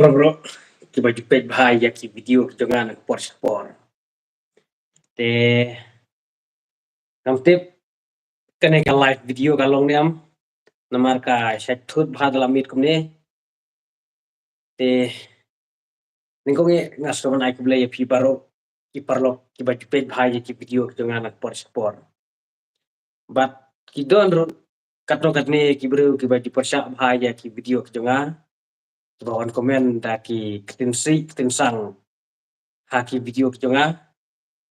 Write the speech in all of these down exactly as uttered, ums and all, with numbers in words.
Bro, bro, kiba ju peit bha ïa ki video ki jong nga na ka por sha ka por. Te ngam tip kane ka live video ka long ne em, namar ka shait thut bha da la miet kumne. Te nyngkong eh nga sngewbha ban ai khublei ïa phi baroh ki paralok kiba ju peit bha ïa ki video ki jong nga na ka por sha ka por. Bad ki don ruh katno katne ki briew kiba ju pyrshah bha ïa ki video ki jong nga, kiba wan comment da ki ktien sih ktien sang ha ki video ki jong nga.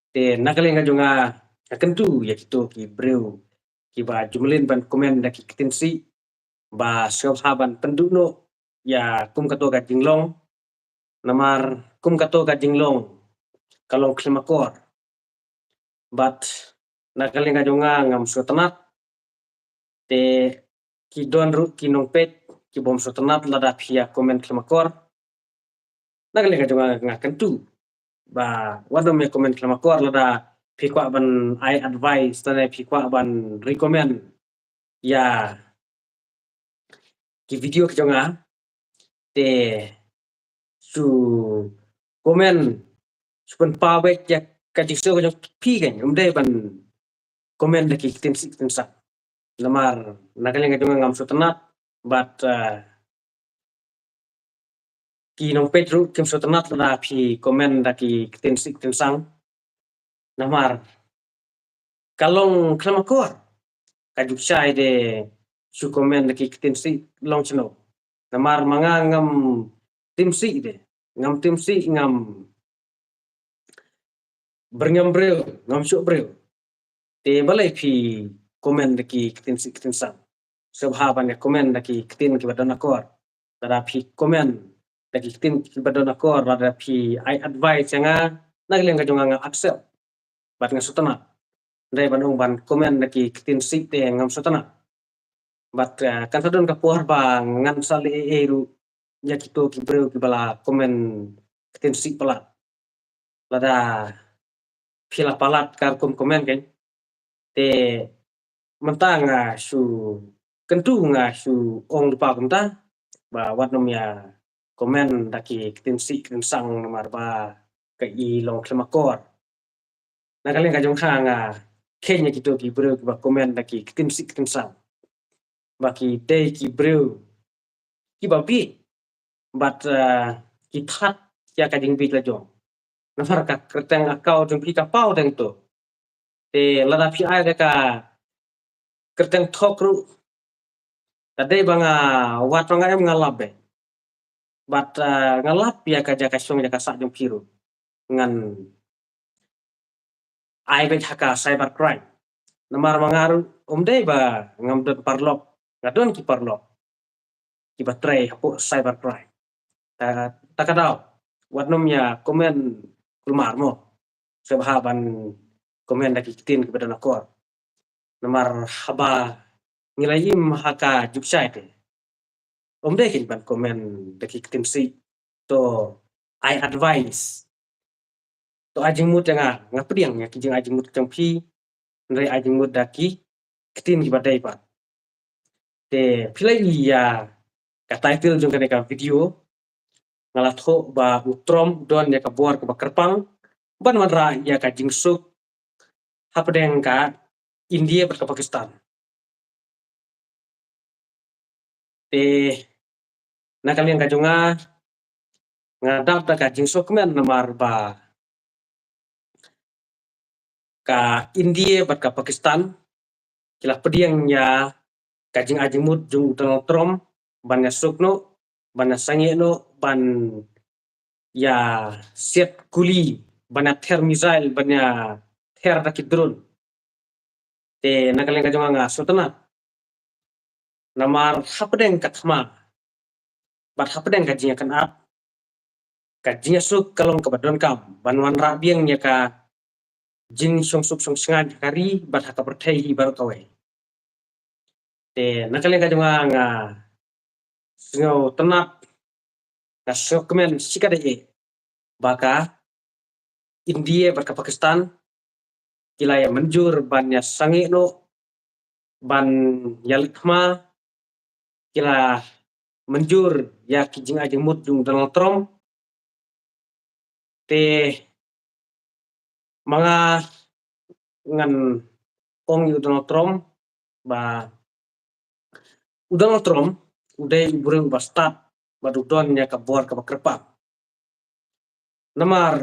Te na ka liang ka jong nga, nga kyntu ïa kito ki briew kiba ju mlien ban comment da ki ktien sih, ba sngewbha ban pynduh noh ïa kum kato ka jinglong, namar kum kato ka jinglong ka long khlem akor. Bad na ka liang ka jong nga ngam sngewtynnat. Te ki don ruh ki nongpeit ki bym sngewtynnat lada phi ïa comment khlem akor. Na ka liang ka jong nga, nga kyntu ba wat nym ïa comment khlem akor lada phi kwah ban ai advice, lane phi kwah ban recommend ïa ki video ki jong nga. Te shu comment, shu pynpaw beit ïa ka jingsngew ka jong phi, kan ym dei ban comment da ki ktien sih ktien sang. Namar na ka liang ka jong nga ngam sngewtynnat, bad, eh, ki nongpeit ruh kim sngewtynnat lada phi comment da ki ktien sih ktien sang. Namar ka long khlem akor. Ka juk shai de shu comment da ki ktien sih long shano. Namar ma nga ngam tim sih de. Ngam tim sih, ngam byrngem briew, ngam suk briew. Te balei phi comment da ki ktien sih ktien sang? Sngewbha ban ïa comment da ki ktien kiba don akor. Lada phi comment da ki ktien kiba don akor, lada phi ai advice ïa nga, na ka liang ka jong nga nga accept. Bad nga sngewtynnat. Ym dei ban ong ban comment da ki ktien sih te ngam sngewtynnat. Bad, eh, kan sa don ka por ba ngan sa leh ei ei ruh ïa kito ki briew kiba la comment ktien sih palat. Lada phi la palat ka rukom comment, kan. Te mynta nga shu kyntu, nga shu ong lypa kumta ba wat nym ïa comment da ki ktien sih ktien sang, namar ba ka i long khlem akor. Na ka liang ka jong nga, nga kheiñ ïa kito ki briew kiba comment da ki ktien sih ktien sang ba ki dei ki briew kiba bieit, bad, eh, ki that ïa ka jingbieit la jong. Namar ka kyrteng account jong phi ka paw teng to. Te lada phi ai da ka kyrteng thok ruh, ka dei ba nga wad, ba nga em, nga lap beit. Bad, eh, nga lap ïa ka jaka shong jaka sah jong phi ruh ngan ai beit ha ka cyber crime. Namar ma nga ruh ym dei ba ngam don paralok, nga don ki paralok kiba trei hapoh cyber crime. Ta, ta ka daw wat nym ïa comment kulmar mo. Sngewbha ban comment da ki ktien kiba don akor. Namar haba ngi la im ha ka juk shai te, ym dei kein ban comment da ki ktien sih. To ai advice, to ai jingmut ïa nga, nga pdiang ïa ki jingai jingmut jong phi, hynrei ai jingmut da ki ktien kiba dei pat. Te phi la ïohi ïa ka title jong kane ka video, nga la thoh ba u Trump don ïa ka bor kaba kyrpang ban wanrah ïa ka jingsuk hapdeng ka India bad ka Pakistan. Te na ka liang ka jong nga, nga dap da ka jingsngewkmen namar ba ka India bad ka Pakistan ki la pdiang ïa ka jingai jingmut jong u Donald Trump ban ïa suk noh, ban ïa sangeh noh, ban ïa siat kuli, ban ïa ther missile, ban ïa ther da ki drone. Te na ka liang ka jong nga, nga sngewtynnat. Namar hapdeng ka thma bad hapdeng ka jingïakynad, ka jingïasuk ka long kaba donkam ban wanrah biang ïa ka jingshongsuk shongshngaiñ ha ka ri bad ha ka pyrthei hi baroh kawei. Te na ka liang ka jong nga, nga sngewtynnat, nga sngewkmen shikatdei ba ka India bad ka Pakistan ki la ïa mynjur ban ïa sangeh noh, ban ïa leit thma, ki la mynjur ïa ki jingai jingmut jong u Donald Trump. Te ma nga ngan ong ïa u Donald Trump ba u Donald Trump u dei u briew uba stad bad u don ïa ka bor kaba kyrpang. Namar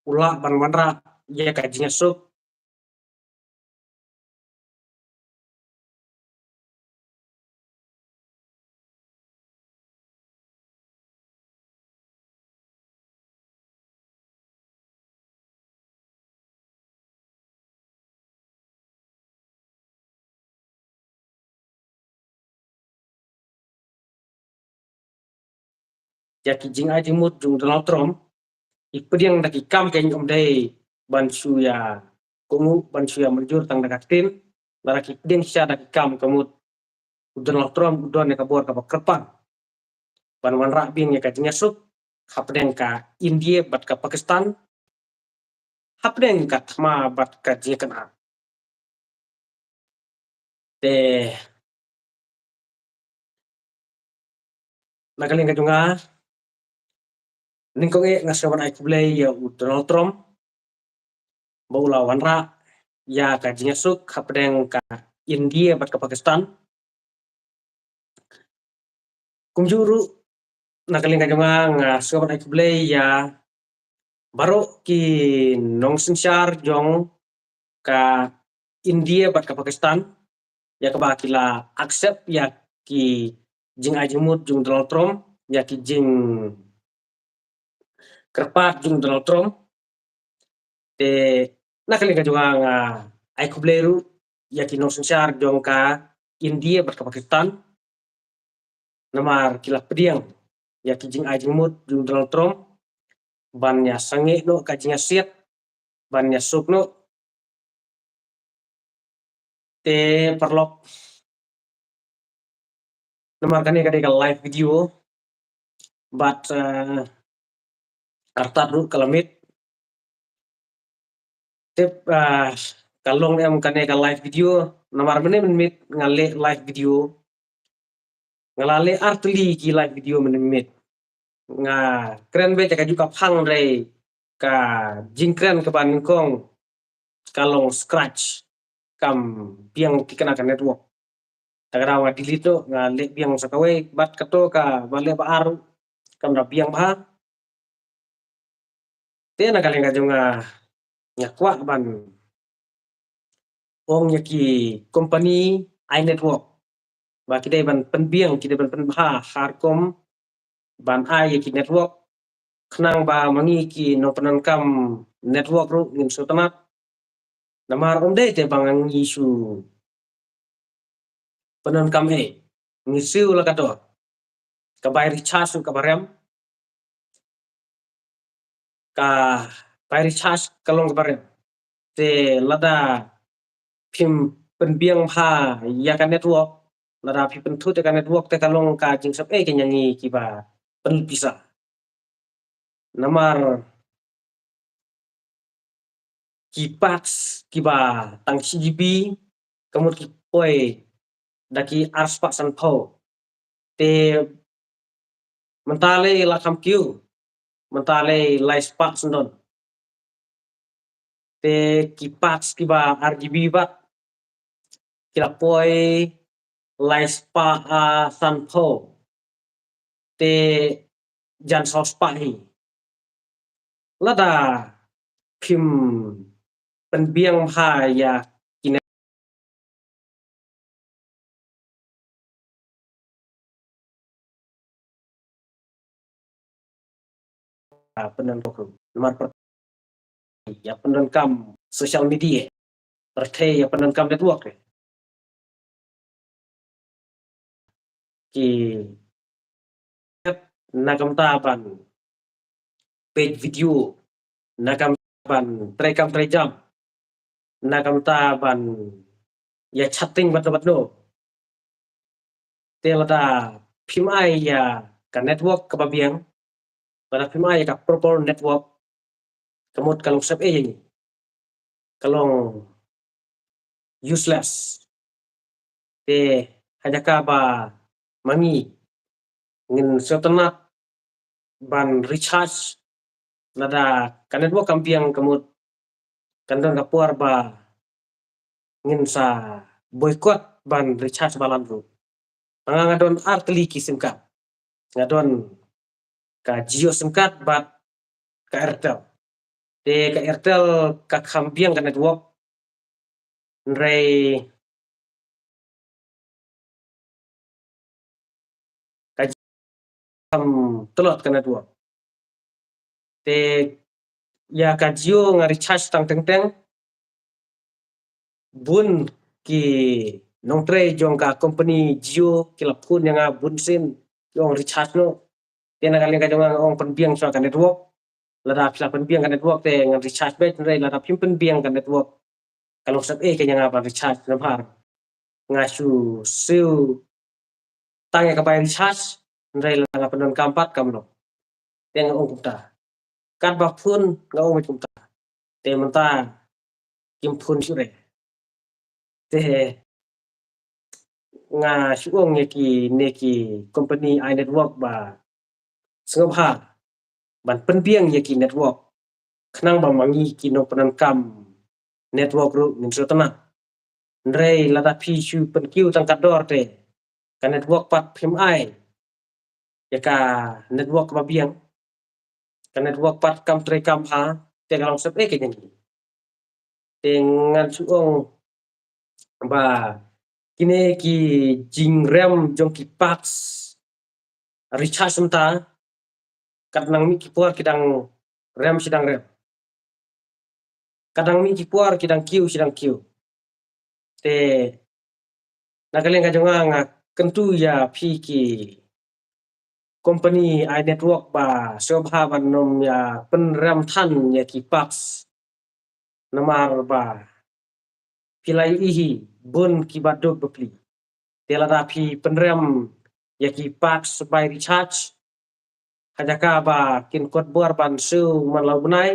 u lah ban wanrah ïa ka jingïasuk ïa ki jingai jingmut jong u Donald Trump, i pdiang da ki kam, kein ym dei ban shu ïa kohnguh, ban shu ïa mynjur tang da ka ktien, lada ki pdiang shisha da ki kam, ka mut u Donald Trump u don ïa ka bor kaba kyrpang ban wanrah biang ïa ka jingïasuk hapdeng ka India bad ka Pakistan, hapdeng ka thma bad ka jingïakynad. Te na ka liang ka jong nga, nyngkong eh nga sngewbha ban ai khublei ïa u Donald Trump ba u la wanrah ïa ka jingïasuk hapdeng ka India bad ka Pakistan. Kumjuh ruh na ka liang ka jong nga, nga sngewbha ban ai khublei ïa baroh ki nongsynshar jong ka India bad ka Pakistan, ïa kaba ki la accept ïa ki jingai jingmut jong u Donald Trump, ïa ki jingkyrpad jong u Donald Trump. Te na ka liang ka jong nga, nga ai khublei ruh ïa ki nongsynshar jong ka India bad ka Pakistan, namar ki la pdiang ïa ki jingai jingmut jong u Donald Trump ban ïa sangeh noh ka jingïasiat, ban ïa suk noh. Te paralok, namar kane ka dei ka live video bad, eh, artat ruh ka la miet. Te, eh, ka long em kane ka live video, namar mynne mynmiet nga leh live video, nga la leh artylli ki live video mynmiet. Nga kren beit ïa kajuh ka phang, hynrei ka jingkren kaba nyngkong ka long scratch, kam biang thikna ka network. Te ka daw nga delete noh, nga leh biang sa kawei, bad kato kaba leh ba ar kam da biang bha. Te na ka liang ka jong nga, nga kwah ban ong ïa ki company ai network ba ki dei ban pynbiang, ki dei ban pynbha ha rukom ban ai ïa ki network, khnang ba ma ngi ki nongpyndonkam network ruh ngin sngewtynnat. Namar ym dei te ba ngi shu pyndonkam ei, ngi siew la ka dor. Ka bai recharge ruh kaba rem, ka bai recharge ka long kaba rem. Te lada phim pynbiang bha ïa ka network, lada phim pynthut ïa ka network, te ka long ka jingsep ei ka ïa ngi kiba pynpisa. Namar ki packs kiba tang shi GB, ka mut ki poi da ki arspah sanphew. Te mynta lei la kham kiew, mynta lei lai spah syndon. Te ki packs kiba ar GB bad ki la poi lai spah, ah, sanphew. Te jan saw spah hi. Lada phim pynbiang bha ïa ki ne, ah, pyndonkam, namar pyrthei ïa pyndonkam social media, pyrthei ïa pyndonkam network. Ki na ka bynta ban peit video, na ka bynta ban trei kam trei jam, na ka bynta ban ïa chatting bad bad no. Te lada phim ai ïa ka network kaba biang, lada phim ai ïa ka proper network, ka mut ka long sep ei ïa ngi, ka long useless. Te ha jaka ba ma ngi ngin sngewtynnat ban recharge, lada ka network kam biang ka mut kan don ka por ba ngin sa boycott ban recharge balance ruh. Nga, nga don ar tylli ki SIM card. Nga don ka Jio SIM card bad ka Airtel. Te ka Airtel ka kham biang ka network. Hynrei ka Jio kham tlot ka network. Te ïa ka Jio nga recharge tang teng teng. Bun ki nongtrei jong ka company Jio ki la phone ïa nga bun sien, ki ong recharge noh. Te na ka liang ka jong nga nga ong pynbiang shuwa ka network. Lada phi la pynbiang ka network te ngan recharge beit, hynrei lada phim pynbiang ka network, ka long sep eh ka ïa nga ban recharge namar nga shu siew tang ïa ka bai recharge, hynrei lada nga pyndonkam pat kam long. Te nga ong kumta. Katba phone nga ong kumta. Te mynta kim phone shuh re. Te nga shu ong ïa kine ki company ai network ba sngewbha ban pynbiang ïa ki network khnang ba ma ngi ki nongpyndonkam network ruh ngin sngewtynnat. Hynrei lada phi shu pynkiew tang ka dor te ka network pat phim ai ïa ka network ba biang, ka network pat kam trei kam bha, te ka long sep eh ka jong ngi. Te ngan shu ong ba kine ki jingrem jong ki packs recharge mynta, kat nang mih ki por ki dang rem shi dang rem. Kat nang mih ki por ki dang kiew shi dang kiew. Te na ka liang ka jong nga nga kyntu ïa phi ki company ai network ba sngewbha ban nym ïa pynrem than ïa ki packs. Namar ba phi la ïohi bun kiba duk bapli. Te lada phi pynrem ïa ki packs bai recharge, ha jaka ba kin kot bor ban siew man la u bnai,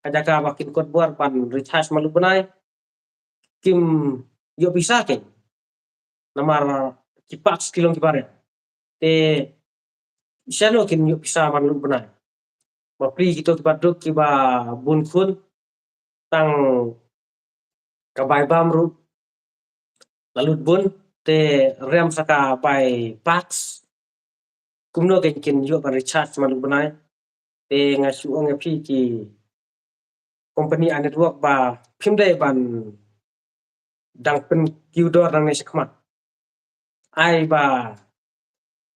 ha jaka ba kin kot bor ban recharge man la u bnai, kim ïoh pisa kein. Namar ki packs ki long kiba rem. Te shano kin ïoh pisa man la u bnai? Bapli kito kiba duk kiba bun khun, tang ka bai bam ruh la lut bun, te rem sa ka bai packs. Kumno kein kin ïoh ban recharge man la u bnai? Te nga shu ong ïa phi ki company ai network ba phim dei ban dang pynkiew dor nangne shakhmat. Ai ba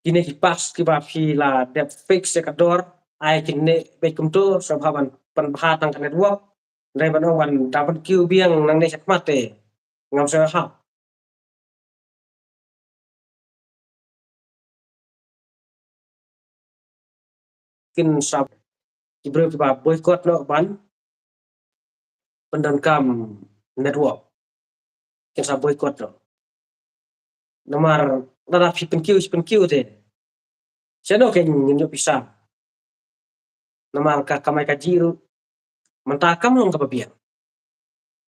kine ki packs kiba phi la dep fix ïa ka dor, ai kine beit kumto, sngewbha ban pynbha tang ka network. Hynrei ban ong ban dang pynkiew biang nangne shakhmat te ngam sngewbha. Kin sa ki briew kiba boycott noh ban pyndonkam network. Kin sa boycott noh. Namar lada phi pynkiew shi pynkiew te shano kein ngin ïoh pisa? Namar ka kamai kajih ruh mynta kam long kaba biang.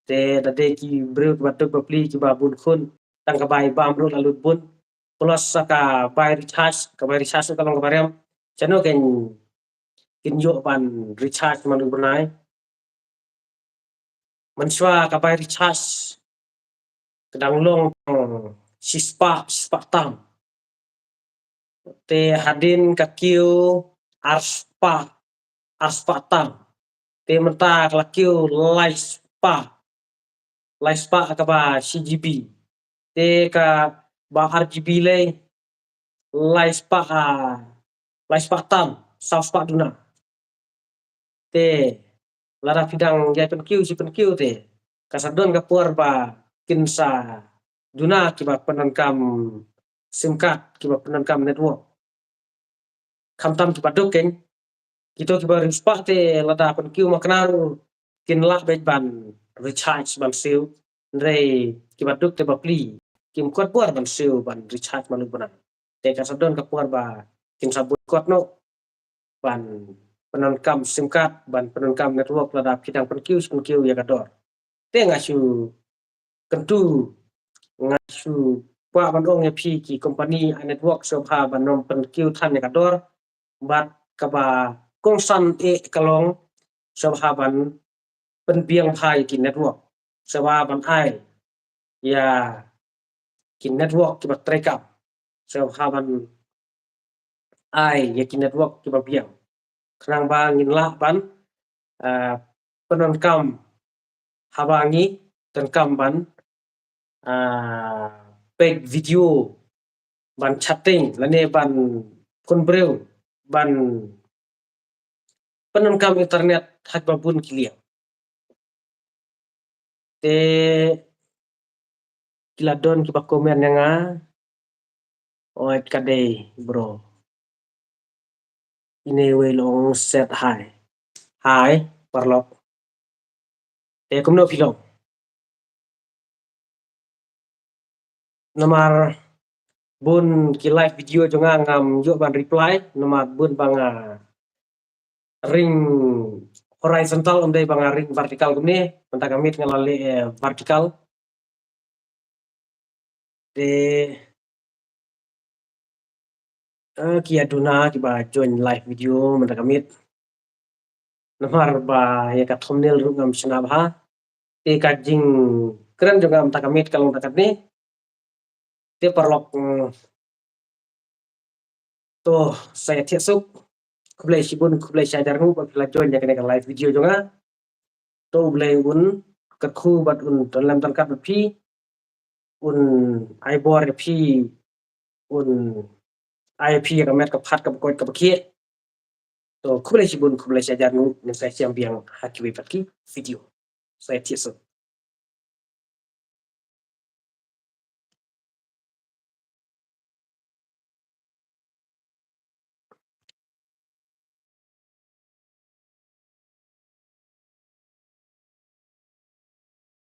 Te da dei ki briew kiba duk bapli kiba bun khun, tang ka bai bam ruh la lut bun, plus sa ka bai recharge, ka bai recharge ruh ka long kaba rem. Shano kein kin ïoh ban recharge man la u bnai? Mynshuwa ka bai recharge ka dang long shispah, shispah tam. Te hadien ka kiew arspah, arspah tam. Te mynta ka la kiew laispah, laispah kaba shi GB. Te kaba ar GB lei laispah, ah, laispah tam, sawspah duna. Te lada phi dang ïai pynkiew shi pynkiew te ka sa don ka por ba kin sa duna kiba pyndonkam SIM card, kiba pyndonkam network. Khamtam kiba duk kein, kito kiba riewspah te lada pynkiew makna ruh kin lah beit ban recharge ban siew. Hynrei kiba duk te bapli kim kot bor ban siew ban recharge man la u bnai. Te ka sa don ka por ba kin sa boycott noh ban pyndonkam SIM card, ban pyndonkam network lada phi dang pynkiew shi pynkiew ïa ka dor. Te nga shu kyntu, nga shu kwah ban ong ïa phi ki company ai network sngewbha ban nym pynkiew than ïa ka dor, bad kaba kongsan eh ka long sngewbha ban pynbiang bha ïa ki network, sngewbha ban ai ïa ki network kiba treikam, sngewbha ban ai ïa ki network kiba biang, khnang ba ngin lah ban, ah, pyndonkam haba ngi donkam ban, ah, peit video, ban chatting lane ban phone briew, ban pyndonkam internet ha kiba bun ki liang. Te ki la don kiba comment ïa nga. Oi, ka dei bro. Ine wei long set hai. Hai paralok. Te kumno phi long? Namar bun ki live video jong nga ngam ïoh ban reply namar bun ba nga ring horizontal, ym dei ba nga ring vertical kumne. Mynta ka miet nga la leh, eh, vertical. Te, eh, ki ïa duna kiba join live video mynta ka miet. Namar ba ïa ka thumbnail ruh ngam shna bha. Te ka jingkren jong nga mynta ka miet ka long da katne. Te paralok, mm, to sa ïa thiah suk. Khublei shibun, khublei shihajar nguh ba phi la join ïa kane ka live video jong nga. To U Blei un kyrkhu bad un don lem don kat bad phi, un ai bor ïa phi, un ai ïa phi ïa ka met ka phad kaba koit kaba khiah. To khublei shibun, khublei shihajar nguh, ngin sa ïashem biang ha kiwei pat ki video. Sa ïa thiah suk.